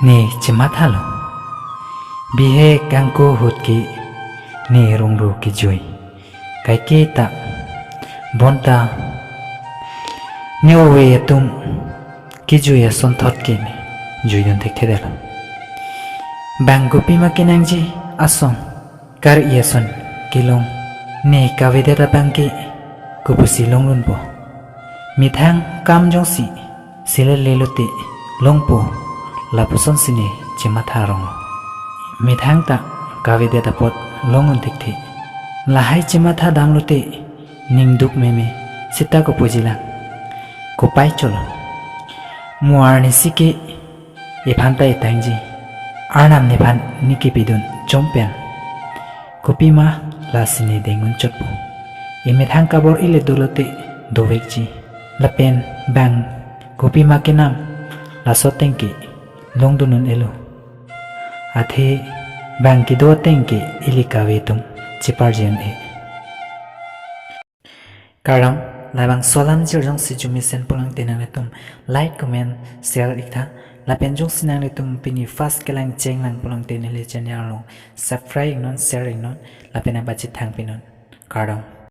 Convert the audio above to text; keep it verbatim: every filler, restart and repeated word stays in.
Ne chemathalo. Bihek angko ahut ke ne rongro kejui. Kaike ta bonta ne ove atum kejui asonthot ke ne juidun thekthedetlo. Bang kopima kenangji asong kari ason kelong ne kavedet abang ke kopusi longdunpo. Methang kam jongsi sile lelote longpo lapusonsi ne chematha ronglo. Methang ta kavedet apot longdun thekthe. Lahai chematha damlote ningduk meme seta kopujilang. Kopai cholo. Mo arnisi ke ephan ta etangji. Arnam nephan ne kepidun chompen. Kopima lasi ne deng-un chotpo. Emethang kabor ili dolote dovekji. Lapen bang kopima kenam laso ateng ke longdun un-elo. Athe bang kedo ateng ke ili kave atum cheparji un-e. Kardom, labangso alam jirjongsi jumisen pulangte nanglitum like, comment, share iktha. Lapen jongsi nanglitum pini first kelang chenglang pulangte neli channel along subscribe iknon, share iknon, lapen apachethang pinon. Kardom.